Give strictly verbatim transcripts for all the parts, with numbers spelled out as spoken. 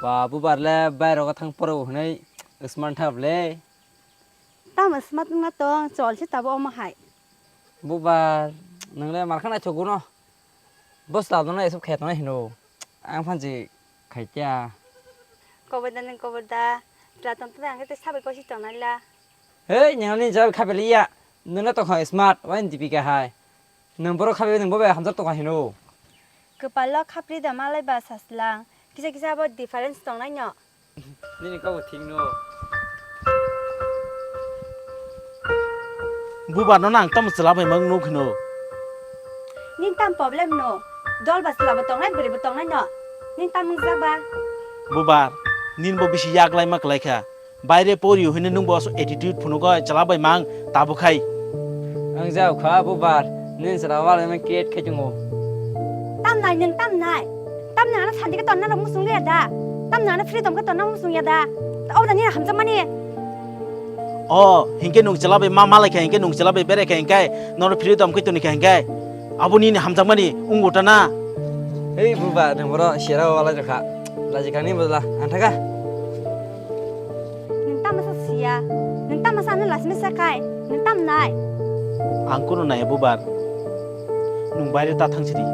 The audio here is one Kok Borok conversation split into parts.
Ba, bubar le bairo thang poro hwnwi smart thap le. Tamo smart wngna tong, chol se tabo omo hai. Bubar, nwng le mar khana choguno. Bwsla dono esok khe tongna hino. Ang phansi khaikya. Koboda nwng koboda. Tla tong tong ang khe sabai kosi tongnai la. Hei, nini jawab khabeliya. Nwng le tongkha smart, wai Dipika hai. Nwng borok khabe nwng bo bai hamjak tongkha hino. Kwpalo khapri da malai ba saslang. Kisa kisa bo difference tongnai no. Nini kok thik no. Bubar no nang tam chwla bai mang nuk hino. Nin tam problem no. Dol ba chwla bo tongnai, bwrwi bo tongnai no. Nin tam wng jak ba. Bubar, nin bo bisi yak lai ma kwlai kha. Baire pori hwine nwng bo so attitude phunuk oi chwla bai mang tabuk khai. Ang jao kha bubar, nin chwla wal ema create khai tongo. Tam nai nwng tam nai. Tam nai ano santi khe tonna rok musung liya da. Tam nai ano freedom khe tonna musung ya da. Obo da nini hamjak mani. O, hinkhe nwng chwla bai ma malai kha hinkhe nwng chwla bai berai kha hinkhe nono freedom khe toni kha hinkhe. Abo nini hamjakmani wngwi tana. Hei buba, nwng boro sera o walai rwkha. Laji kani bwla, ang thaka. Nwng tamo sa siya? Nwng tamo sa ano lasmisa kai? Nwng tam nai? Ang kuno naiya bubar. Nwng baire ta thang sidi.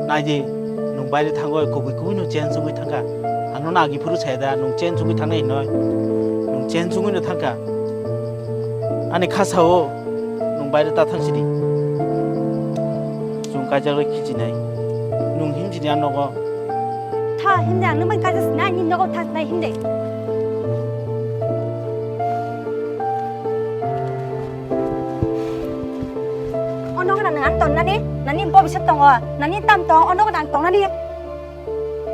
Nai di, nwng baire thangoi kubui kubui no change wngwi thangkha. Ang nono agi phuru saya da, nwng change wngwi thangnai hinoi. Nwng change wngwi no thangkha. Ani kha sao, nwng baire ta thang sidi. Chwng kaijak rwi khichi nai. Nwng him sidi ang nogo. Tha, him de ang nwng bai kaijak sinai, nini nogo thang sinai, him de. O nogo na nwng ang tonnani, nani bobiswt tongo, nani tam tong, o nogo na ang tongnani.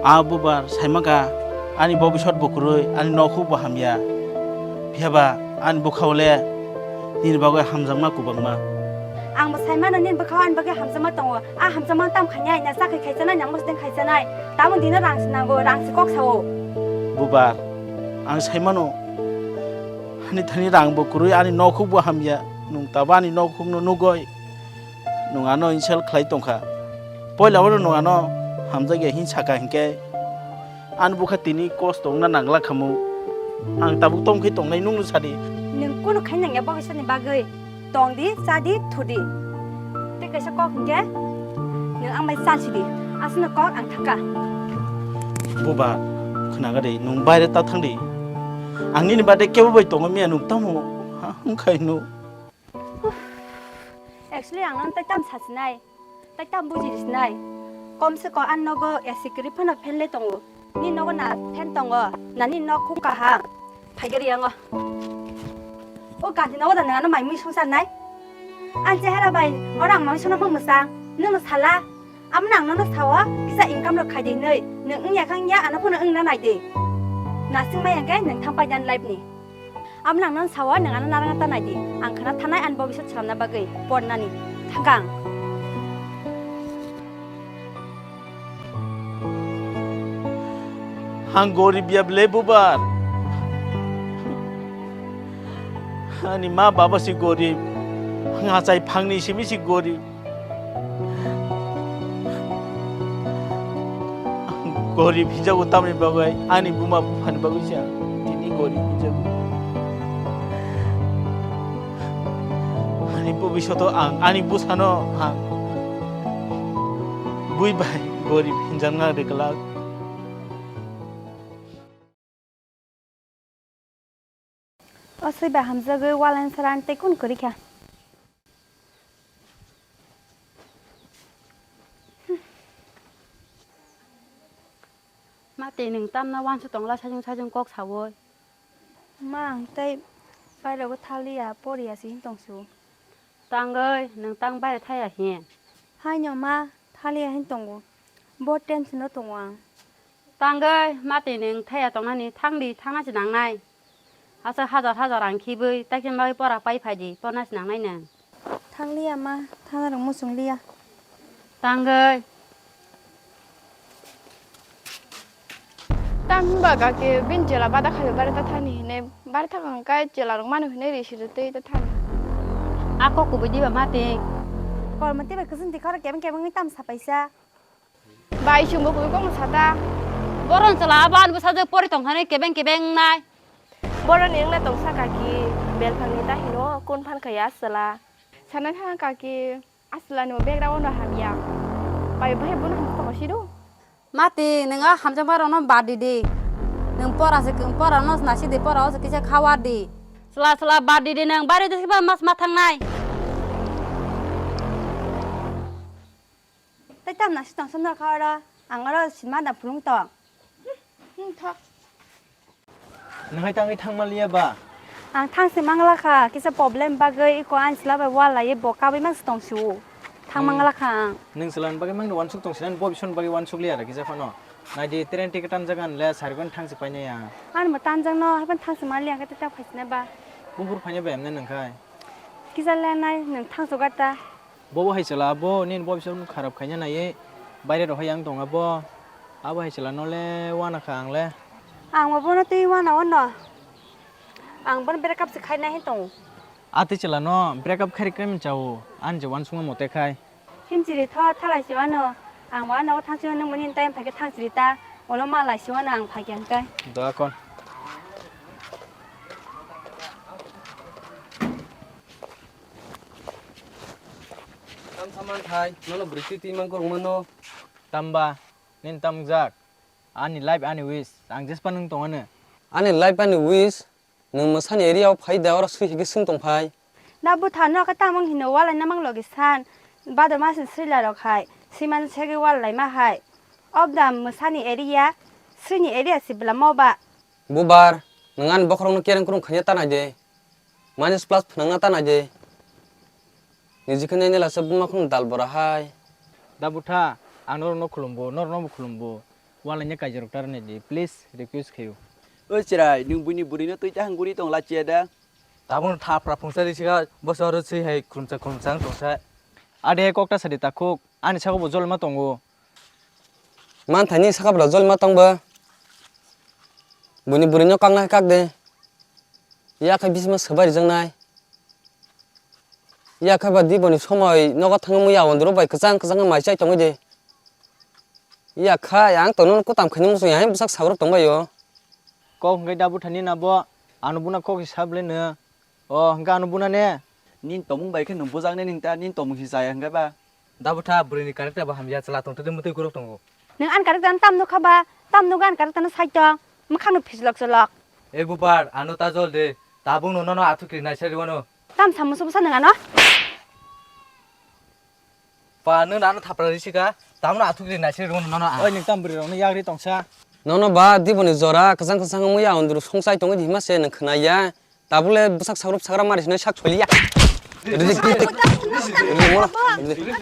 A bubar saimaka, ani bobiswt bo kwrwi, ani nokhuk bo hamya. Phiyaba ani bwkhao le nini bagwi hamjakma kwbangma. Ang bo sai mano nini bwkhao ani bagwi hamjakma tongo. A hamjakma tam khainai, na chakhwi khaisanai, nang mosdeng khaisanai. Tamo dino rang se nango, rang se kok sao. Bubar, ang sai mano, ani thani rang bo kwrwi, ani nokhuk bo hamya. Nwng tabo ani nokhukno nugoi nwng ano insult khlai tongkha. Poila oro nwng ano hamjakya hin saka hinkhe, ani bwkha tini kosto wngna nangla khamu. Ang tabuk tongkhe tongnai nwngno sadi. Nwng kunu khai nangya bobiswtni bagwi. Tongdi, chadi, thudi. Tei kaisa kok hinkhe nwng ang bai chalsidi. Aswkno kok ang thangkha. Buba, khnaga de, nwng baire ta thangdi. Ang nini bade kebo bai tongo miya nwng tamo? Ha, wngkhai nwng. Actually, ang nang tai tam sasinai, tai tam buji sinai. Kom se kom ani nogo A C kwrwi phano fan le tongo. Ni nogo na fan tongo, nani nok khuk kaham. Phaigari yango. O kanti nogo da nang ano mai mui sungsar nai. An chehara bai, oro ang mai sona mo mwsang. Nwng no sala. Amo nang nono sao, kisa income rok khai di nai. Nwng wngya kha wngya, ano phano wngna nai di. Nasing mai ang khe nwng thang pai dan life ni. Amo nang nang sao, nwng ano narang ta nai di. Ang khana thanai ani bobiswt swnamna bagwi pornani thangkang. Ang gorib ya ble bubar. Ani ma baba si gorib. Ang achai phangni simi si gorib. Ang gorib hinjago tamni bagwi, ani buma buphani bagwi se ang tini gorib hinjago. Ani bobisyoto ang ani bwsano ang bui bai gorib hinjakna rwglak. O swi bai hamjagwi walensara tei kun kwrwi kha. Ma tei nwng tamna uansuk tongla sajwng sajwng kok saui. Ma ang tei bairego thaliya poriya se hin tongsu. Tangwi nwng tang baire thaya hin? Haino ma, thaliya hin tongo. Bo tension o tongo ang. Tangwi ma twi nwng thaya tongnani thangdi thangna se nangnai. Aswk hajar hajar rang khibwi taikhe bagwi pora pai phaidi porna se nangnai nwng. Thangliya ma, thana rok muchung liya. Tangwi. Tam hinba kake bini chwla bada khaio bari ta thani hinwi, bari thakang kai chwla rok mano hinwi ri siri twi ta thani. A kok kubui diba ma twi. Kormo tei bai kwchwng twi khoro kebeng kebengwi tam sapaisa. Bai, chwngbo kubui kokno sata. Boron chwla abo ani bwsajwk pori tongthani kebeng kebeng nai. Boroni wngna tongsa kaki, belphangni ta hino kun phan khaya chwla. Sana thang kaki, a chwla ni background no hamya. Bai, bai, bono hamsa tongo sido. Mati, nwng a hamjakma rokno bad di di. Nwng pora se, pora no nasi di, pora o se kisa khawa di. Chwla chwla bad di di nwng, bari de siba mas ma thangnai. Tai tam nasi tong sandal kha oro, ang oro sinma da phulung tong. Hmm, thok. Nwng hai tangwi thangma liya ba? Ang thangsi mangla kha, kisa problem bagwi iko ani chwla bai wal laiwi bo kabwi mangsi tong si o. Thang Hmm. mangla kha ang. Nwng chwla ni bagwi mangno wansuk tong sinani bo bisoni bagwi wansuk liya da kisa phano. Nai di train ticket tanjak ani le sarigon thangsi painai ang. Ani bo tanjak no, haiphano thangsi manliya ang khe tak phaisinai ba. Buphuru phainai ba emne nwng khai? Kisa lenai nwng thangsugar ta. Bobo hai chwla abo nini bo bisong kharap khaina naiwi baire rohai ang tong abo. Abo hai chwla no le wana kha ang le. Ang bo bono twi wana wano. Ang bono break up se khaina hin tongo. A twi chwla no break up khai rikre min chao. Ani je wansukma mote khai. Himchiri tho thalai se wano. Ang wano thangsi wano nwng mani time phaikhe thangchiri ta. Olo malai se wano ang phaikhe ang kai. Do akon. Tam saman thai, nono bwrwi twi twi man korok mano. Tamba, nini tam wngjak? Ani life, ani wish, ang jespa nwng tongano. Ani life, ani wish, nwng mwsani area o phai da, oro swi hai khe swng tong phai. Da bwtha no khe tamo wng hino walai na mang logi san, bador mas ni swrwila rok hai, swimani segwi wal lai ma hai. Obda mwsani area, swini area si bwla mo ba. Bubar, nwng ani bokhorokno kereng krung khaina ta nai de. Minus plus phwnangna ta nai de. Niji khe nai nai lasa buma khulum dal bora hai. Da bwtha, ang norokno khulumbo, norokno bo khulumbo. Walaina kaijarok ta rwni di, please request khaio. Oi chwrai, nwng buini bwrwino twi ta hanguri tong lachiya da? Tabukno thapra phungsa risi kha, boso oro swi hai khulumsa khulumsa wng tongsa. Ade kokta sadi takhuk, ani saka bo jolma tongo. Manthani saka bwla jolma tongbo. Buini bwrwino kakna kak de. Yakhai bisima swbai rijaknai. Yakhai ba diboni somoi nogo thangwi muya ondro bai kwchang kwchang mai chai tongwi de. Yakhai ang tono kutam khaini muchung ya bwsak sabrok tongbaio. Kok hwnkhe da bwthani na bo, ano buna kok si sable no. O, hwnkhe ano buna ne? Nini tongmung bai khe nwng bujak nai nini ta, nini tongmung si chaya hwnkhe ba? Da bwtha, bwrwini character bo hamya, chwla tongthokdi mwtwi gurok tongo. Nwng ani character no tam nukha ba? Tam nukha ani character no sai tong, mwkhang no phislok cholok. E bubar, ano ta jol de, tabuk no nono athukri naisari wano. Tam samusu busa nwng ano? Pa, nwng ano thapra risi kha, tamno athukri naisari wano nono a. Oi, nwng tam bwrwi rokno yagri tongsa. Nono ba, diboni jora, kwchang kwchang muya ondru song chai tongwi di hima se nwng khwnaya. Tabukle bwsak sagrop sagra mari sinai sak soliya. Ridi, ridi, ridi, moro, ridi.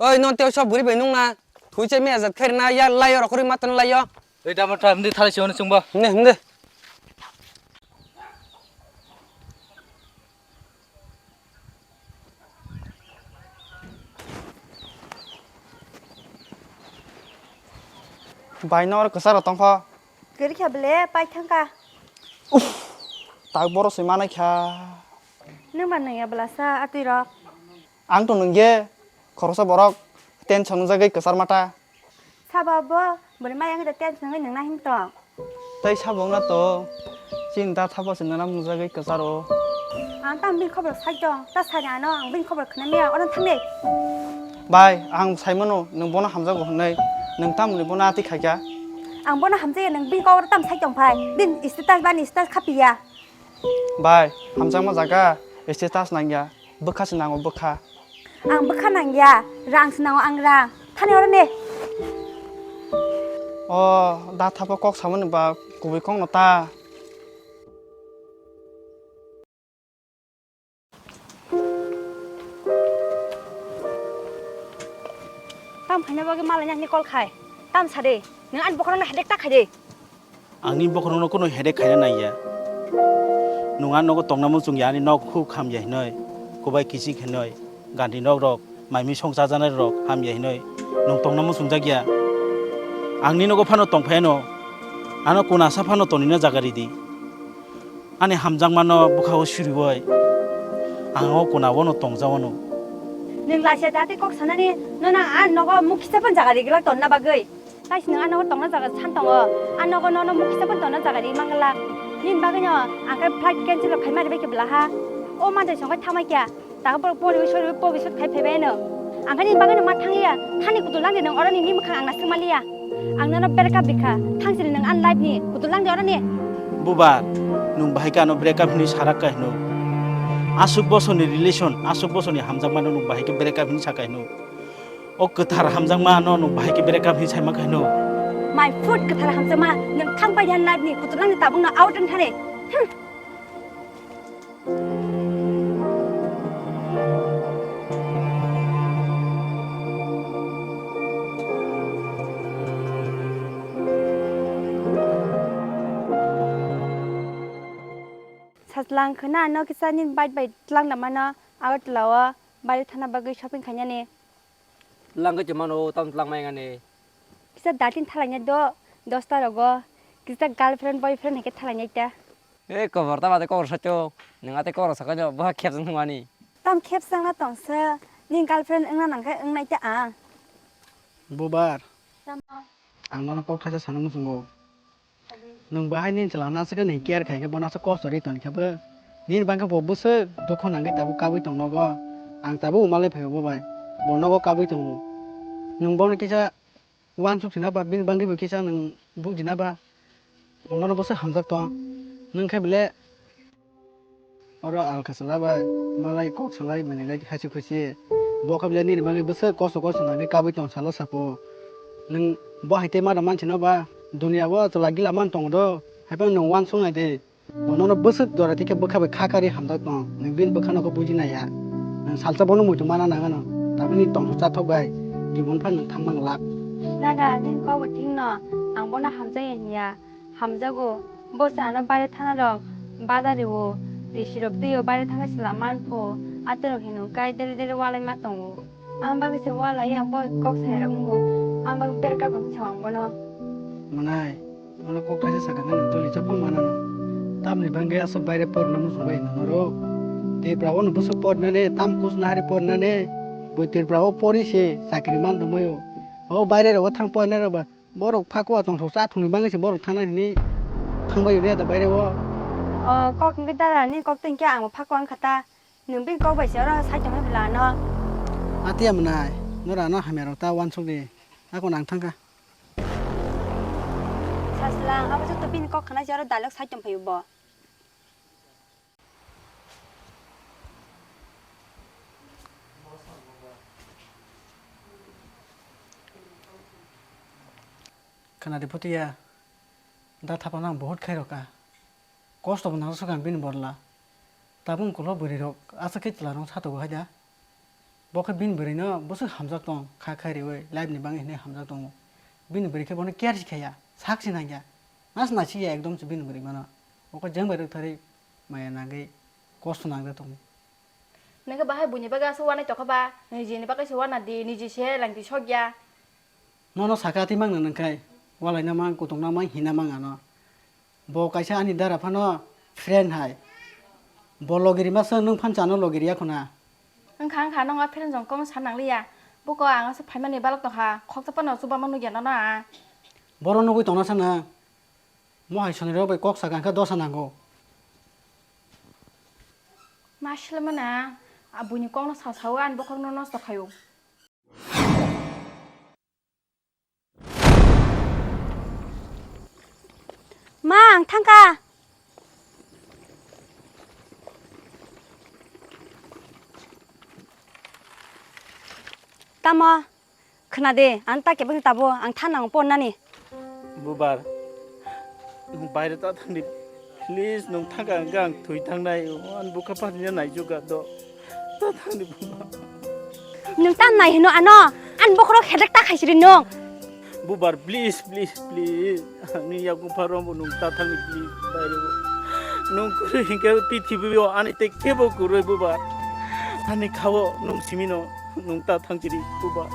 Oi, non teo sa buri bai nung na. Thui che me azat khair na ya layo rokori matan layo. Ei, dama ta, mdi thali se ono chungba. Ne, mdi. Bai, nor kwcharo tongkho. Kwrwi kha bele, pai thangkha. Uff, tak boro se manai kha. Nwng ba nungya bwlasa atwi rok. Ang to nungye, khoroksa borok tension wngjagwi kwchar mata. Sabo bo, bwrwi maya wngkhe tension wngwi nungna hin tong. Tei sabo wngna to, chini da thabo se nana mungjagwi kwcharo. Ang tamo bini khobor sai tong, ta sani ano ang bini khobor khna maya, oro thangni. Bai, ang saimano nwng bono hamjago hwnwi, nwng tamoni bono atwi khaikha? Ang bono hamjaya, nwng bini kok oro tamo sai tong phai, bini status bani status khapiya. Bai, hamjakma jaga, status nangya, bwkha se nango bwkha. Ang bwkha nangya, rang se nango ang rang. Thani oro ne. O, da thapa kok samani ba kubui kok no ta. Tam khaina bagwi malai nang ni call khai. Tam sade. Nwng ani bokhorok no headache ta khaide. Ang ni bokhorok no kuno headache khaina naiya. Nwng ano nogo tongna muchung ya ani nok huk hamya hinoi. Kubai kichik hinoi. Gandhi nok rok, mai misong chajanai rok hamya hinoi nwng tongna muchungjak ya. Ang ni nogo phano tongphai ano, ano kuna sa phano tonina jaga ridi. Ani hamjakmano bwkha o suriwi ang o kuna o no tongja wano. Nwng lasia da tei kok sanani, nono a nogo mukisa pon jaga ri glak tonna bagwi. Taisi nwng a nogo tongna jaga san tongo. A nogo nono mukisa pon tonna jaga ri mangla. Nini bagwi no ang khe flight cancel khai mari bai khe bla ha. O mantai songkhe thamai kya. Tago borok poriwi soriwi pogi sut khai phaibai no. Ang khe nini bagwi no ma thangliya. Thani kutu langdi nwng oro nini mwkhang ang nasing maliya. Ang nono break up rikha. Thangsiri nwng ani life ni kutu langdi oro ni. Bubar, nwng bahai khe ano break up hinwi sarak kha hino. Aswk bosorni relation, aswk bosorni hamjakmano nwng bahai khe break up hinwi sakha hino. O kwthar hamjakmano nwng bahai khe break up hinwi saima kha hino. My foot kwthar hamjakma, nwng thang pai ani life ni kutu langdi tabukno out and thani. Hmm. Sajlang khwna ano kisa nini bike bai tlang da mano Agartala o bari thana bagwi shopping khainani. Langwi tongmano, tamo langmani. Kisa dating thalainai do, dosta rogo. Kisa girlfriend, boyfriend hai khe thalainai ta. E, kobor ta bade kobor sacho. Nwng ate kobor sakha jo, boha khepjak nungmani. Tam khepjak na tongsa, ni girlfriend wngna nangkhe wngnai ta ang. Bubar. Tamo? Ang nono kok thaisa sana muchungo. Nwng bahai nini chwla no aswk nini care khai khe bono aswk kosto ri toni khe bo. Nini bangkhe bo bwswk dukhu nangwi tabuk kabui tong nogo. Ang tabuk umalai phai bo bai. Bo nogo kabui tongo. Nwng bono kisa uansuk sina ba bini bangkhe bo kisa nwng buk jina ba. Bono bwswk hamjak tong. Nwng khe bele Oro alka chwla bai malai kok salai mani lai hachi khuchi. Bo khe bele nini bagwi bwswk kosto kosto nangwi kabui tong salo sapo. Nwng bo hai tei mano manchino ba duniya o chwla gila man tongo do. Haiphano nwng uansuk nai de. Bo nono bwswk jora thikhe bwkha bai kha kari hamjak tong. Nwng bini bwkha no khe buji nai ya. Nwng salsa bono muitu mana nang ano. Tamoni tongthok chathok bai. Jibon phan nwng thang mang lak. Dada, nini kok bo thik no. Ang bono hamjak ya hinya. Hamjago, bo se ano baire thana rok, bazar o, risi rok twi o baire thangkhe chwla man pho, ato rok hinwi kai dere dere walai ma tongo. Ang bagwi se walai ya bo kok sai rok wngo, ang bagwi berka bo sa ang bono. Mwnai, ano kok kaisa sakha nang tuli chapang mana no. Tamni bangwi aswk baire porna muchung bai noro. Tipra o no bwswk porna ne, tam kus nari porna ne. Bo Tipra o pori se chakri man tongmai o. O baire rok o thang porna rok ba. Borok phakwa tongthok cha thungni bagwi se borok thangna hini thangbai rwya da baire o. O kok hwnkhe dada ni kok tei hwnkhe ang bo phakwa wngkha ta. Nwng bini kok bai se oro sai tongwi bwla ano. Atiya mwnai, nora ano hamya rok ta uansuk di. Ako nang thangkha. Saslang, abo joto bini kok khna se oro dialogue sai tongphai bo. Khwnadi Phutia, da thapano ang buhut khairokha. Kosto bo nangjaksukha ang bini borla. Tabuk ulo bwrwirok aswk khe chwlarokno satogo hai da. Bo khe bini bwrwino bwswk hamjak tong, kha khai riui life ni bagwi hinwi hamjak tongo. Bini bwrwi khe bono care si khaiya, sak si nangya. Nas naisiya ekdom se bini bwrwi bono. Bo khe jeng bai rwktharwi maya nangwi kosto nangjak tongo. Nokhe bahai buini bagwi aswk uanai tongkha ba, nijini bagwi se uana di, niji se langti sokya. Nono sakha twi mangna nangkhai, ualaina mang, kutungna mang, hina mang ano. Bo kaisa ani dara phano friend hai. Bo logi rima se nwng phan chano logi riya khuna. Wngkha, wngkha, nwng a friend jong kono sa nangliya. Buko ang asa phaimani balok tongkha, khoksa phano chubama nukya nono ang. Boro nugwi tongna sana. Mo hai sonirok bai kok sakha wngkha dosa nango. Ma silamana, a buini kokno sa sao ani bokhorokno nosto khaio. Ma, ang thangkha. Tamo, khna de, ang ta kebeng tabo, ang thanang ponnani. Bubar, nwng baire ta thangdi, please, nwng thangkha hwnkhe ang thwi thangnai, ani bukha phatino naichukha do. Ta thangdi bubar. Nwng ta nai hino ano, ani bokhorok hedek ta khaisiri nwng. Bubar, please, please, please. Ani yakung pharong bo nwng ta thangdi, please, baire bo. Nwng kwrwi hwnkhe pithibio ani tei kebo kwrwi bubar. Ani khao nwng simino nwng ta thangchiri bubar.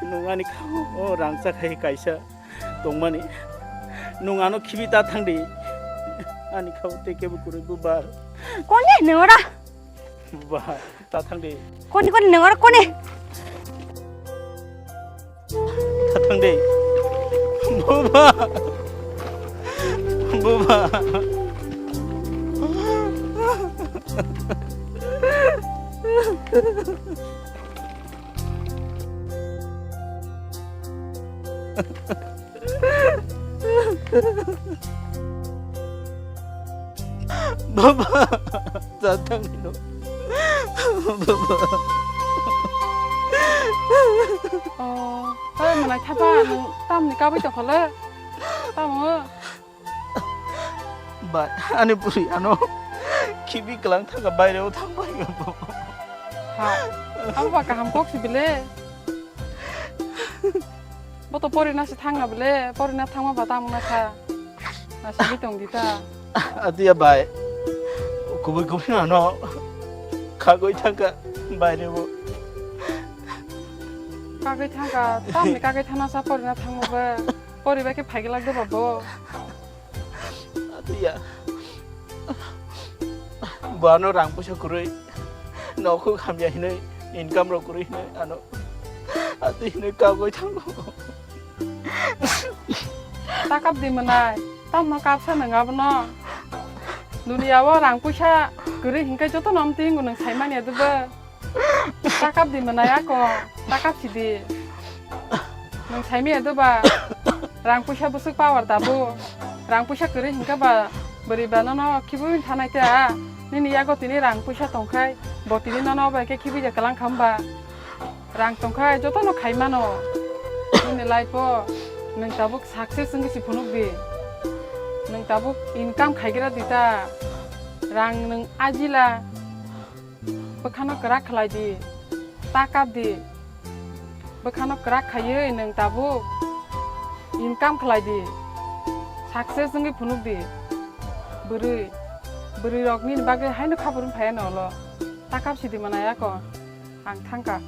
Nwng ani khao o rangchak hai kaisa tongmani. Nwng ano khibi ta thangdi. Ani khao tei kebo kwrwi bubar. Kone nwng ora? Bubar. Ta thang di. Koni, koni, nang oro koni? Ta thang di. Buba. Buba. Baba, ta thang di no. Baba. Oh, oi, mwnai thapa, nwng tamni kabui tongkha le? Tamo? Bai, ani bwrwi ano khibi kwlang thangkha, baireo thangbai. Ha, abo ba kaham kok si bile. Bo to porina se thangna bile, porina thangma ba tamo na kha. Na simi tong di ta. Adiya bai. Kubui kubui ano khagoi thangkha baireo. Kagoi thangkha, tamni kagoi thangna sa porina thangma ba. Poribai khe phaiglak de ba bo. Atiya. Bo ano rang puisa kwrwi. Nokhuk hamya hinwi, income rok kwrwi hinwi ano. Ati hinwi kagoi thango. Ta kap di mwnai. Tamno kapsa nwng abono. Duniya o rang puisa kwrwi hinkhe joto nom tingo nwng saimani adwba. Takap di mwnai ako, takap sidi. Nwng saimaya doba, rang puisa bwswk power tabuk. Rang puisa kwrwi hinkhe ba, bwrwi ba nono khibui thanai ta. Nini yago tini rang puisa tongkhai, bo tini nono bai khe khibui ja kwlang kham ba. Rang tongkhai jotono khai mano. Nini life o nwng tabuk success wngwi si phunuk di. Nwng tabuk income khaigra di ta. Rang nwng ajila. Bwkhano kwrak khlai di, ta kap di. Bwkhano kwrak khaiwi nwng tabuk income khlai di, success wngwi phunuk di. Bwrwi, bwrwi rok nini bagwi haino kha phuru phaiya no ulo. Ta kap sidi mwnai ako, ang thangkha.